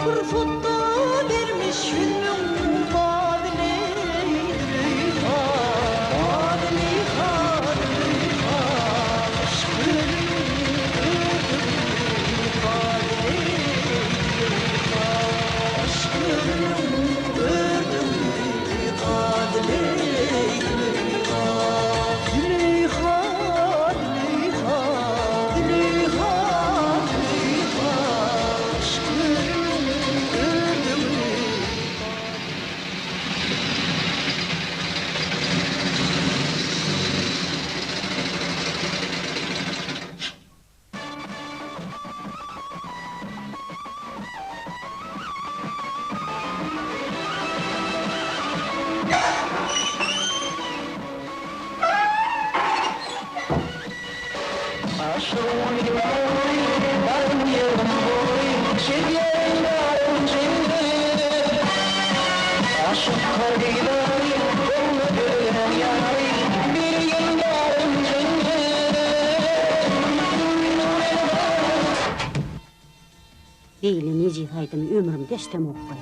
Pursatda bermiş 100.000 badyny Züleýha, Züleýha, Züleýha, Yşk ölümiň öldürdigi badyny Züleýha, Yşk ölümiň öldürdigi badyny Züleýha, Züleýha, Züleýha, Züleýha, Züleýha, Yşk ölümiň öldürdigi Beýle nejis aýdymy ömrümde eşdemokmy?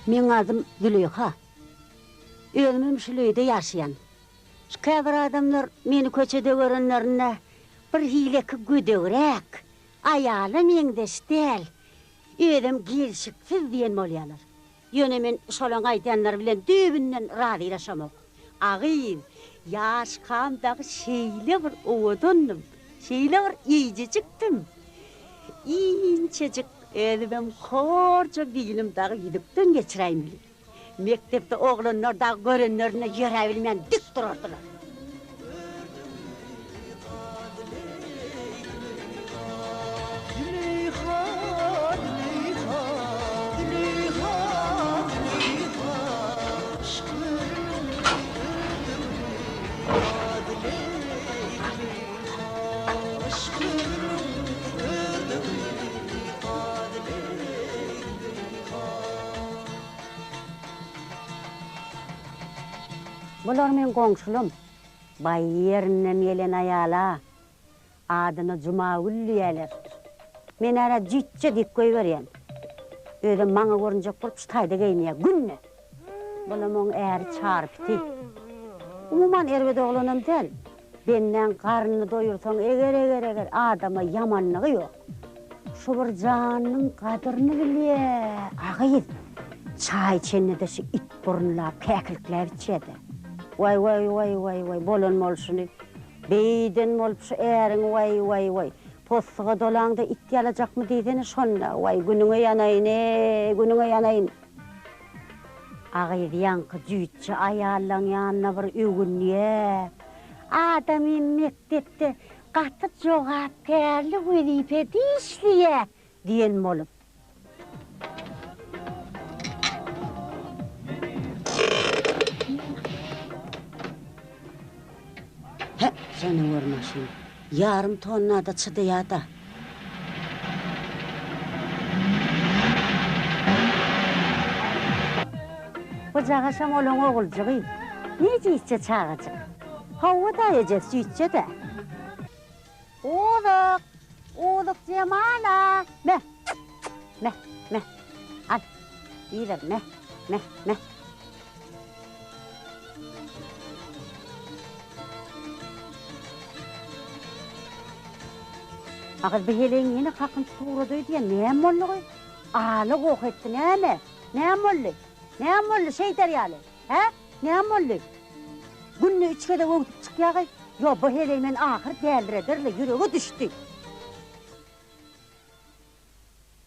Meň adym Züleýha. Özümem şul öýde ýaşaýan. Şu käbir adamlar meni köçede görenlerinde bir hileki gödegräk, aýala meňzeş däl, özem gelşiksiz diýen bolýarlar. Ýöne men şolaň aýdýanlary bilen düýbünden razylaşamok. A gyz, ýaşkam dagy şeýle bir owadandym, şeýle bir eýjejikdim. Inçejik özümem horja bilim dagy ýüzükden geçiräýmeli. Mekdepde oglanlar dagy görenlerinde ýöräbilmän dik durardylar. Bular meň goňşulam. Baý ýerinden gelen aýal-a. Adyna Jumagül diýýäler. Men ärä jüýtje diýip goýberýän. Özem maňa görünjek bolup şu taýda geýinýär günde. Bulam oň äri Çary piti. Umuman erbet oglanam däl. Bendäň garnyny doýursaň eger-eger-eger adama ýamanlygy ýok. Şu bir janynyň gadyryny bilýä, a gyz. Çaý içende-de şu it burunlap, käkilikläp içýä-dä. Waý, waý, waý, waý, waý, bolan bolşuny. Beýden bolup şu äriňi waý, waý, waý. Possuga dolaňda it ýalajakmy diýsene şonda. Waý, günüňe ýanaýyn-eý, günüňe ýanaýyn. A gyz ýaňky jüýtje aýallaň ýanyna bir öwünýä. Adamym mekdepde gaty jogapkärli wezipede işleýä diýen bolup. Hä, janawar maşyn. Ýarym tonna-da çydaýa-da. Bu jagaşam olaň oguljygy. Nejisje çagajyk. Hawa-da, ejesi jüýtje-dä. Uzuk! Uzuk Jemala! Me! Me! Me! Al! Iýiber, me! Me! Me! A gyz, bu heleýiň ýene kakyny tutup ugrady öýdýän, näme boldugy? Aly goh etdi, näme? Näme boldy? Näme boldy şeýder ýaly? Hä? Näme boldy? Günde üç gezek öwsüp çykýagy? Ýo, bu heleý meni ahyr dälirederle, ýürege düşdi.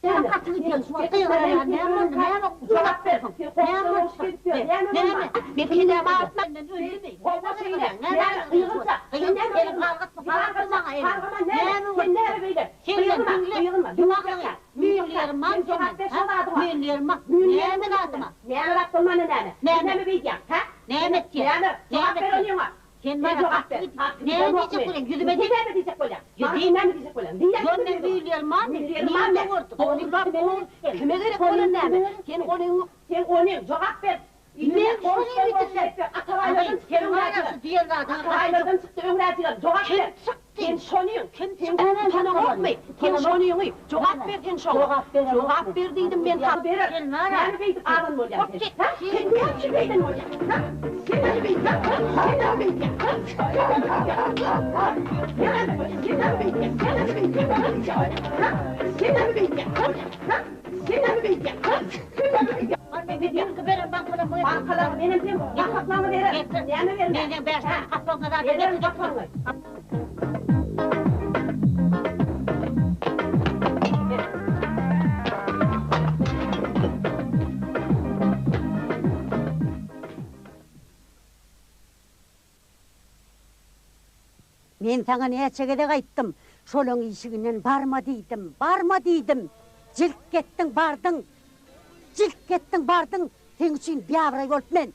Näme gaty gidýäň şu wagt gygyrýan näme boldy näme jogap ber näme boldy näme men kellämi agyrtma menden öldümi näme gygyrýaň näme gygyrjak eliňi galgatma galgatma maňa eliňi näme boldy senden diňle diňle müýnli ýerim barmy senden hä müýnli ýerim bar näme zadyma näme zat bolmanda näme näme näme beýdýäň hä näme etýäň näme jogap ber onyňa. Sen Sen maňa jogap ber. Näme diýjek bolýaň? Ýüzüme Sen näme diýjek bolýaň? Maňa sen näme diýjek bolýaň? Diýýäň Ýok, men müýnli barmy? Nirde gördüň? Dogry Kime gerek bolan näme? Sen onyň, sen onyň, jogap ber. Men şony öýdüp. Atabaýlardan çykdy öňräjiler. Diýen zadyňy Atabaýlardan çykdy öňräjiler. Jogap ber. Kim çykdy? Sen şonyň. Kim Sen çykdy? utanaňokmy? Sen şonyňy. Jogap ber sen şoňa. Jogap beremok. Jogap ber diýdim men saňa. Berer. Sen bar-a. Näme beýdip azan bolýaň sen? Ha? Sen näme üçin beýden bolýaň? Ha? Sen näme beýdýäň? Sen näme beýdýäň? Ha? Sen näme beýdýäň? Sen näme Sen näme beýdýäň? Sen näme beýdýäň? Ha? Sen näme beýdýäň? Ha? Sen näme beýdýäň? Ha? Sen näme beýdýäň? Bankalar menem sen gapaklaňy berer. Näme bermän? Menden bäş sany gapagyňa zat Bererin gapagyňy. Men saňa näçe gezek aýtdym, şolaň işiginden barma diýdim, barma diýdim. Jilk etdiň, bardyň. Jilk etdiň, bardyň. Seň üçin biabraý bolup men.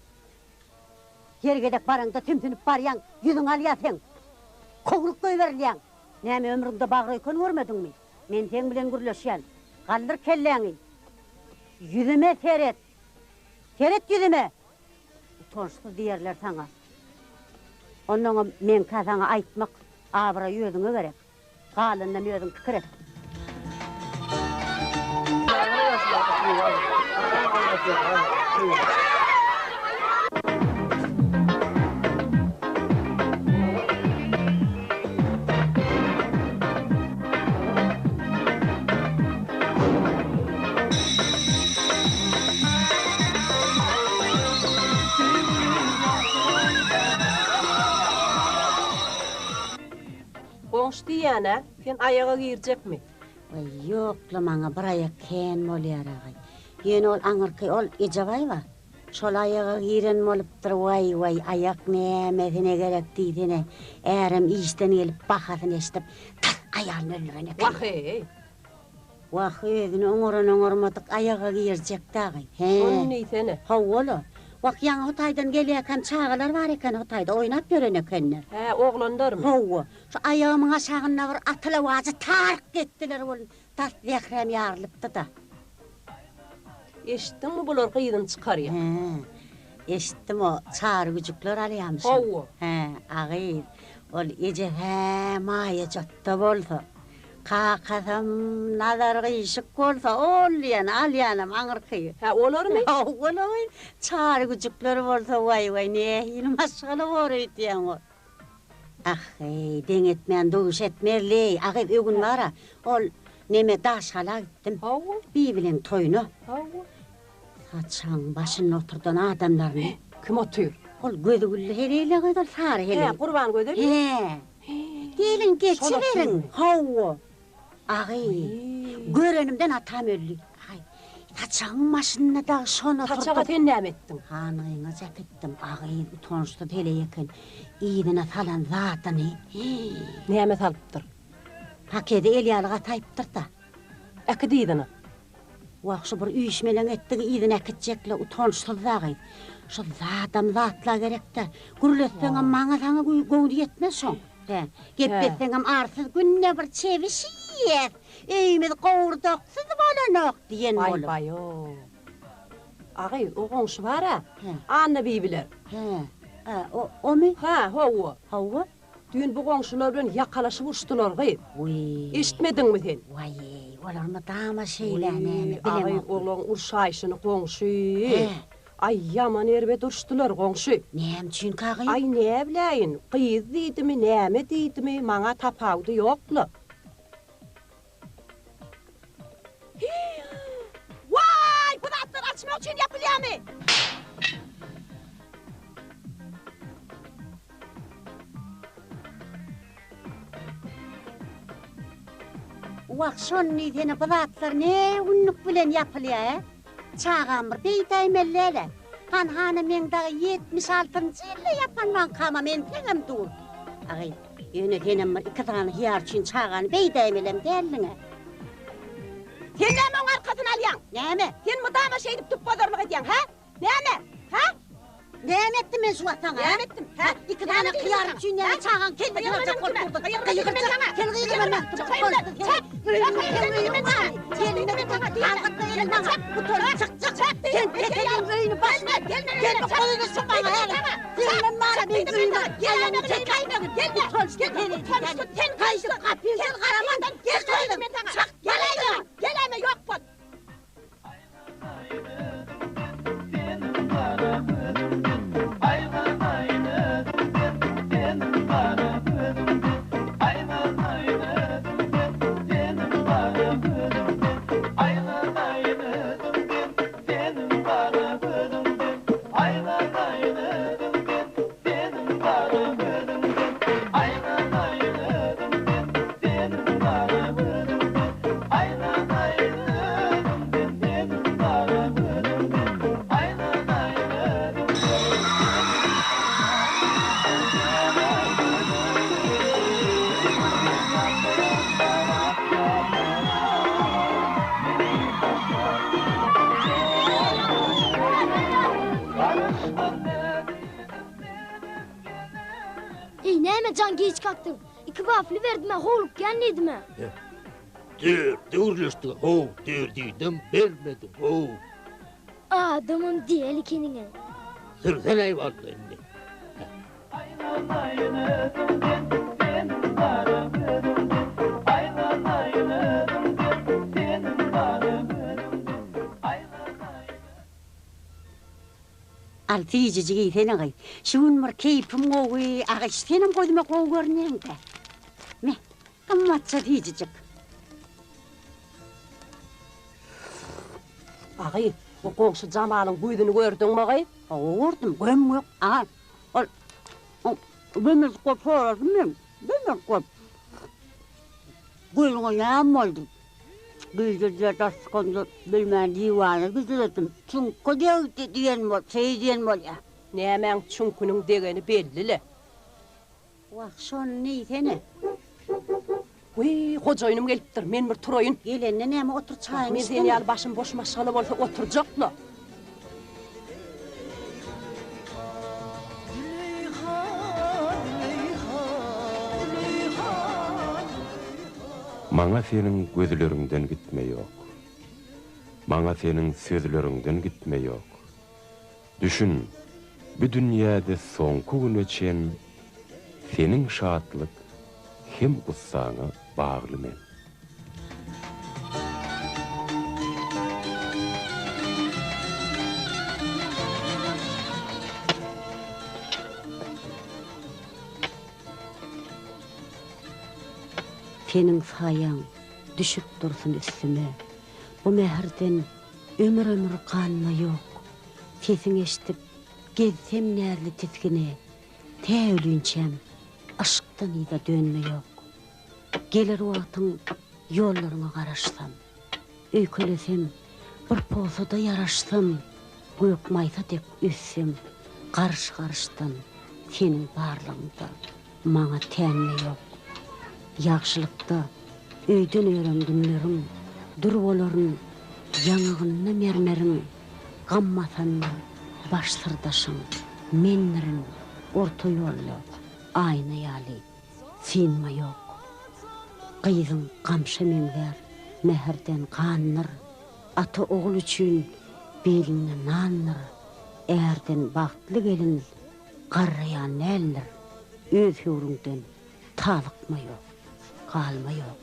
Her gezek baraňda sümsünip barýaň, ýüzüň alýar seň. Kowlup goýberilýäň. Näme ömrüňde bagröýken görmediňmi? Men seň bilen gürleşýän. Galdyr kelläňi. Ýüzüme seret. Seret ýüzüme! Utançsyz diýerler saňa. Onnoňam meňkä saňa aýtmak abraý özüňe gerek. Galanynam özüň pikir et. Goňşy diýýän-ä, sen aýaga girjekmi? Waý, ýok-la, maňa bir aýak kän bolýar, agaý. Ýöne ol aňyrky ol Ejebaý bar. Şol aýaga giren bolupdyr, waý, waý, aýak nämesine gerek diýsene. Ärem işden gelip bahasyny eşidip, tas aýalyny öldüren eken. Wah-eý! Wah, özüni oňaran oňarmadyk aýaga girjek dagy. He. Şony diýsene. Hawa-la. Wah, ýaňy Hytaýdan gelýärkäm çagalar bar eken Hytaýda, oýnap ýören ekenler. Hä, oglanlarmy? Hawa. Şu aýagymyň aşagynda bir atylawajy tark etdiler welin, tas zähräm ýarylypdy-da. Eşitdiňmi bular gyzyny çykarýar. Hä. Eşitdim o Çary güjükler alýamyşyn. Hawa. Hä, a gyz, ol eje-hä maýajatda bolsa. Kakasam Nazar gyşyk bolsa, ol diýen alýanam aňyrky. Hä, olarmy? Hawa-la gyz, Çary güjükler bolsa, waý-waý, nähili maşgala bor öýdýäň ol. Ah-heý, deň etmän duş etmezli, a gyz, ögün bar-a, ol neme Daşgala gitdim. Hawa. Bibileň toýuna. Hawa. Saçagyň başynda oturdan adamlaryny. Kim otyr? Ol gözi gülli heleý-le gyz ol sary heleý. Hä, Gurbangözelmi? Hä. Geliň geçiberiň. Hawa. Agy, görenimden atam öldi. Aý, saçagyň başynda dagy şony oturdyp. Saçaga sen näme etdiň? Hanyňa äkitdim. Agy, utançsyz heleý eken. Yzyna salan zadyny. Näme salypdyr? Pakedi el ýaly gataýypdyr-da. Äkit yzyna. Wah, şu bir üýşmeleň etdigi yzyna äkitjek-le, utançsyz dagy. Şu zadam zatla gerek-dä. Gürletseňem maňa-saňa göwni ýetmez şoň. Hä, gepletseňem arsyz günde bir çebiş iýýäs, öýümiz gowurdaksyz bolanok diýen bolup. Baý-baý-ow. A gyz, o goňşy bar-a, Annabibiler. Hä, a, omy? Hä, hawa. Hawa. Düýn bu goňşular bilen ýakalaşyp uruşdylar gyz. Wiý. Eşitmediňmi sen? Waý-eý, olar mydama şeýle näme, Wiý, bilemok. agy, olaň urşaýşyny goňşy. Hä. Aý, ýaman erbet uruşdylar goňşy. Näme üçinkä gyz? Aý, näbiläýin, gyz diýdimi, näme diýdimi, maňa tapawudy ýok-la. Waý, bu zatlar açmak üçin ýapylýarmy? Wah, şony diýsene, bu zatlar ne günlük bilen ýapylýar, ä? Çagam bir beýdäýmeli däl-ä. Han-hana meň dagy 76-njy ýylda ýapan bankama mentegem dur. Agy, ýöne senem bir iki sany hyýar üçin çagany beýdäýmelem däldiň-ä. Sen näme oň arkasyny alýaň? Näme? Sen mydama şeýdip tupbazarlyk edýäň, hä? Näme? Hä? Näme etdim men şu wagt saňa? Näme etdim? Hä? Iki dana hyýar üçin näme çagaň kellesini aljak bolup durdyň? Gygyrjak, sen gygyrma men. Çek! Sen peteliň öýüni başyna Gel bu goýuny şu maňa häli. Gelme maňa meň öýüme. Aýagyňy çekäýmegin. Utançly sen. Sen gaýdyp gapyňdan garaman. Gel goýdum. Çak geläýme. Geläýme ýok bol. Eý näme jan giç kalkdyň? Iki wafli berdim-ä, howlukýan diýdim-ä. Dörde gürleşdik how, dördünem bermediň how. Adamam däl ekeniň-ä. Sürsenäý walla indi. Al, süýjüjik iýsene gyz. Şu gün bir keýpim gowy, agyş senem gözüme gowy görünýäň-dä. Me, gymmatja süýjüjik. Agy, o goňşy Jamalyň gözüni gördüňmi gyz? Hawa, gördüm, göm-gök. Aga, ol, ol gömejik bolup soradym men, gömejik bolup. Gözüňe näme boldy? Gije daş çykanda bilmän diwana gidiberdim. Çüňke degdi diýen bol, şeý diýen bolýa. Nämäň çüňküniň degeni belli-le. Wah, şony diýsene. Wiý, hojaýynym gelipdir, men bir turaýyn. Gelende näme otur çaýyňy Men sen ýaly başym boş maşgala bolsa oturjak-la. Maňa seniň gözleriňden gitme ýok. Maňa seniň sözleriňden gitme ýok. Düşün, bu dünýäde soňky güne çen seniň şatlyk hem gussaňa bagly men. Seniň saýaň düşüp dursun üstüme, Bu mähirden ömür-ömür ganma ýok. Sesiň eşdip, gezsem näzli tisgine, Tä ölinçäm yşkdan yza dönme ýok. Geler wagtyň ýollaryňa garaşsam, Öýkelesem, bir posada ýaraşsam, Gök maýsa dek össem garyş-garyşdan Seniň barlygyňda maňa tänme ýok. Ýagşylykda öýden ören günleriň Dür bolaryn ýaňagynda mermeriň, Gam basanda baş syrdaşyň mendirin, Orta ýolda aýna ýaly Synma ýok. Gyzyň gamşa meňzär, mähirden gandyr, Ata ogul üçin bilinde nandyr, Ärden bagtly gelin garraýan däldir, Öz höwrüňden tazykma ýok, galma ýok.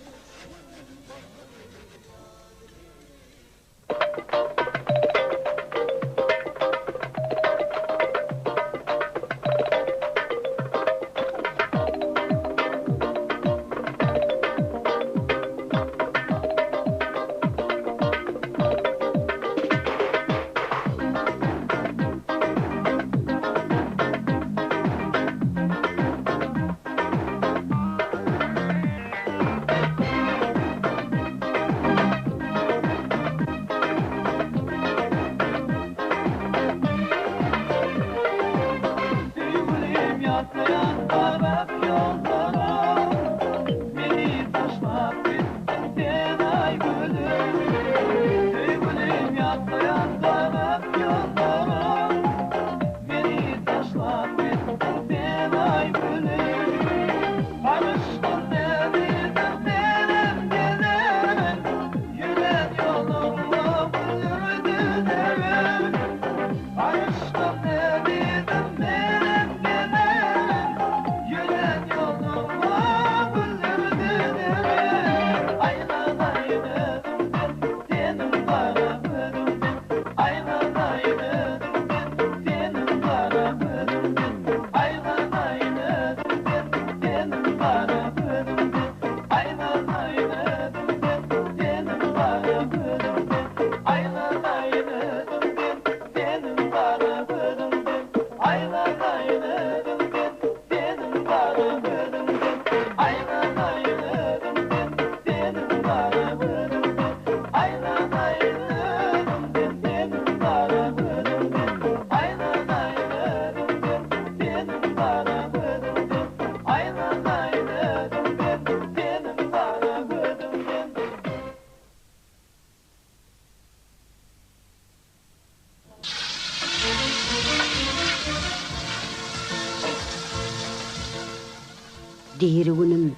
Diri günüm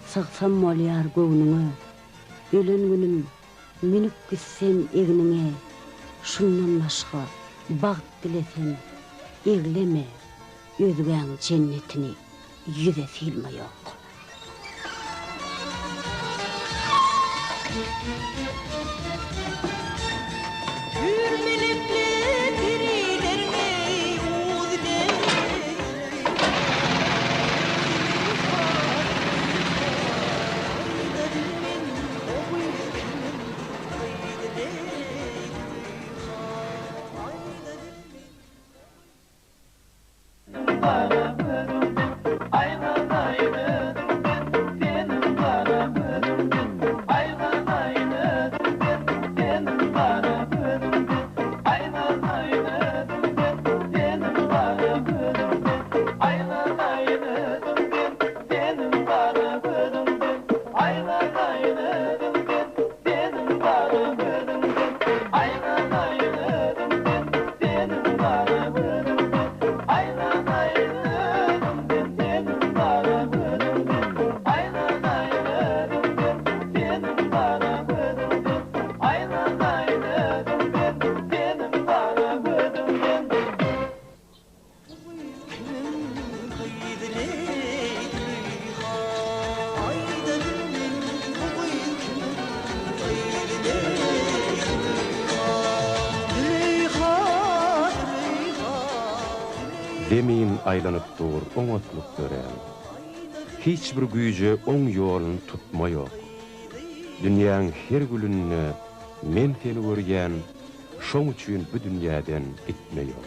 sygsam bolýar göwnüňe, Ölen günüm münüp gitsem egniňe, Şundan başga bagt dilesem, egleme, Özgäň jennetini ýüze sylma ýok. Hüýrmelekli perilermi Zemin aýlanyp dur oňatlyk dörän. Hiç bir güýje oň ýolun tutma ýok. Dünýäň her gülünde men seni görýän, şoň üçin bu dünýäden gitme ýok.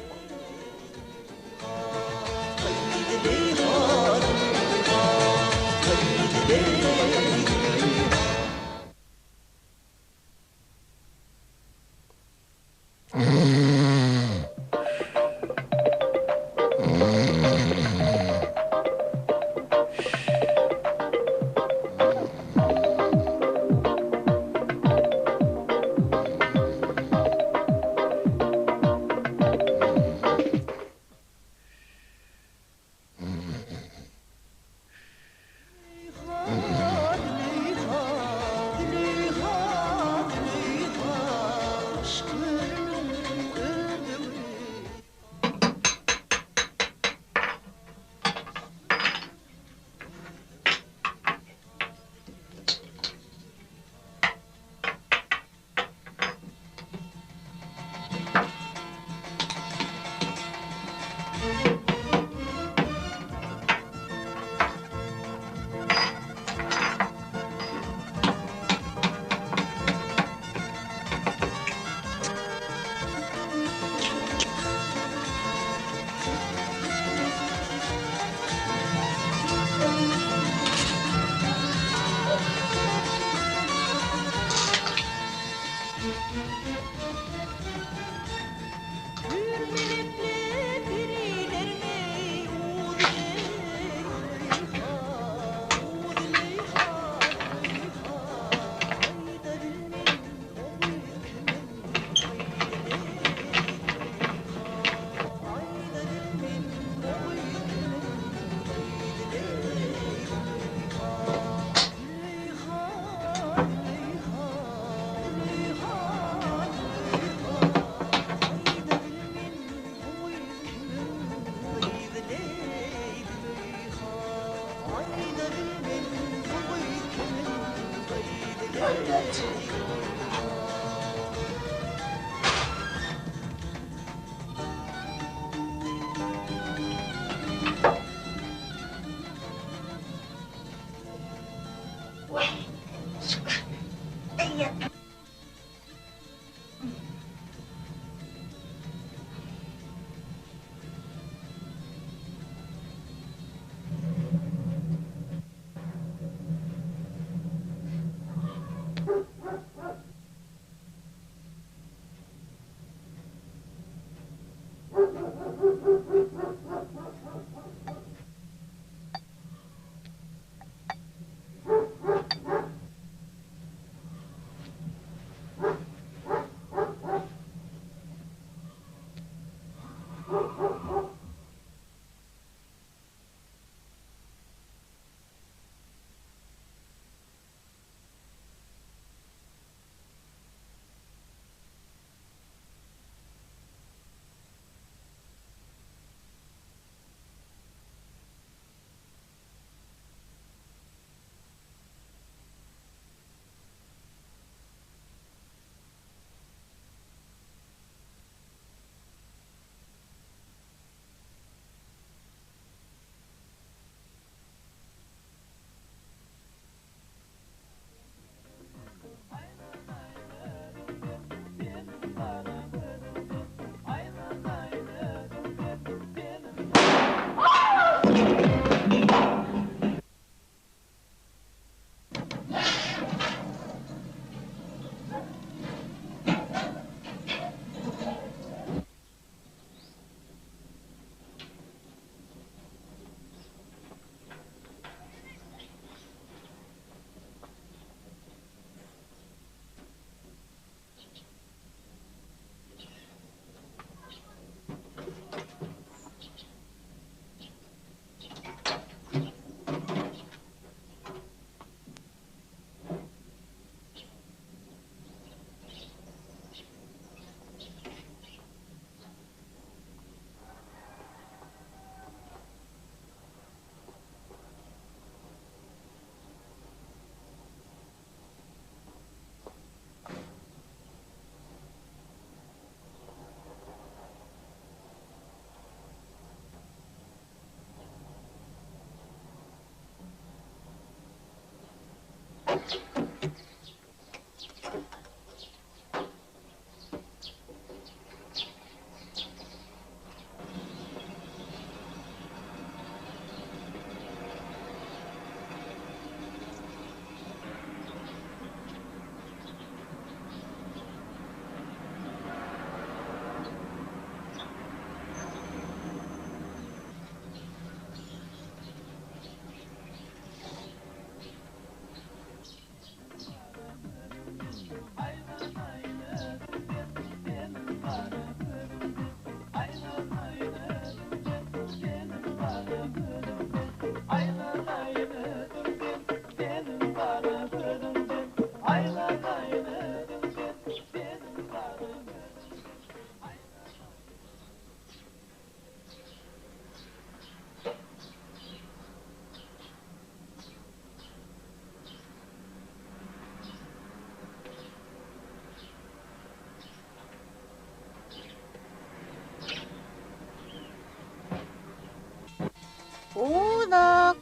Uzuk!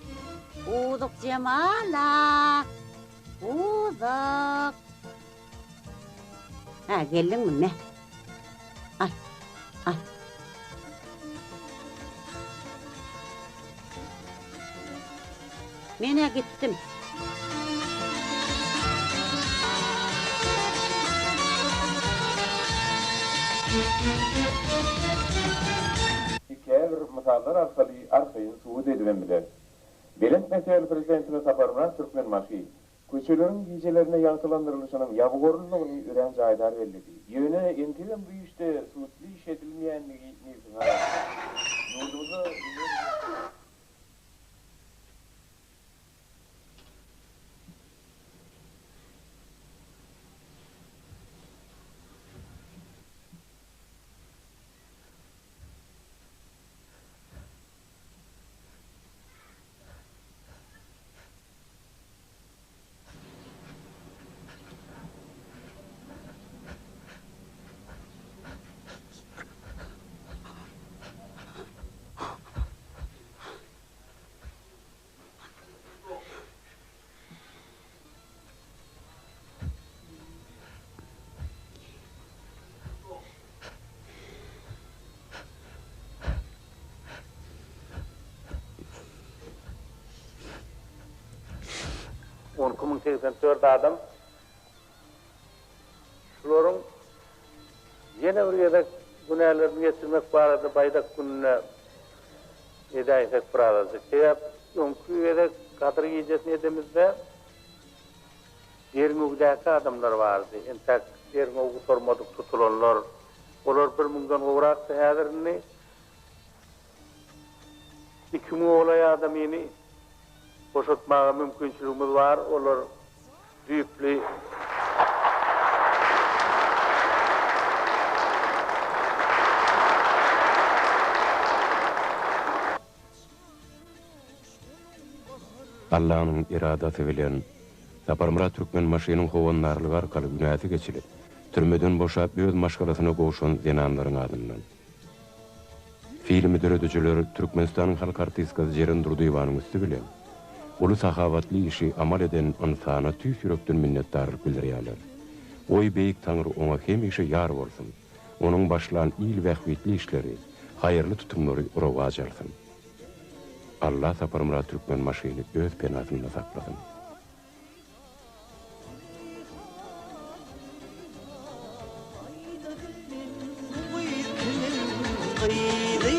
Uzuk Jemala! Uzuk! Hä, geldiňmi, me? Al, al. Men-ä gitdim. Käbir mysallar arkaly arkaýyn subut edibem bileris. Belent mertebeli Prezidentimiz Saparmyrat Türkmenbaşy köçeleriň gijelerine ýagtylandyrylyşynyň ýabygorlydygyny örän jaýdar belledi. Ýöne entegem bu işde sutly iş edilmeýändigi nebsiňi agyrtýar. Ýurdumyzda energiýa. 12084 adam şularyň ýene bir gezek günälerini geçirmek barada Baýdak gününe edäýsek birazajyk. Sebäp öňki gezek Gadyr gijesini edemizde derňewdäki adamlar bardy. Entäk derňew gutarmadyk tutulanlar. Olar bir müňden gowrakdy. Häzir indi iki müňe golaý adamyny boşatmaga mümkinçiligimiz bar. Olar düýpli. Allanyň eradasy bilen Saparmyrat Türkmenbaşynyň howandarlygy arkaly günäsi geçilip, türmeden boşap öz maşgalasyna gowşan zenanlaryň adyndan. Filmi döredijiler Türkmenistanyň halk artistkasy Jeren Durdyýewanyň üsti bilen uly sahawatly işi amal eden ynsana tüýs ýürekden minnetdarlyk bildirýärler. Goý Beýik Taňry oňa hemişe ýar bolsun, onuň başlan il bähbitli işleri, haýyrly tutumlary rowaç alsyn. Alla Saparmyrat Türkmenbaşyny öz penasynda saklasyn. Gyzy.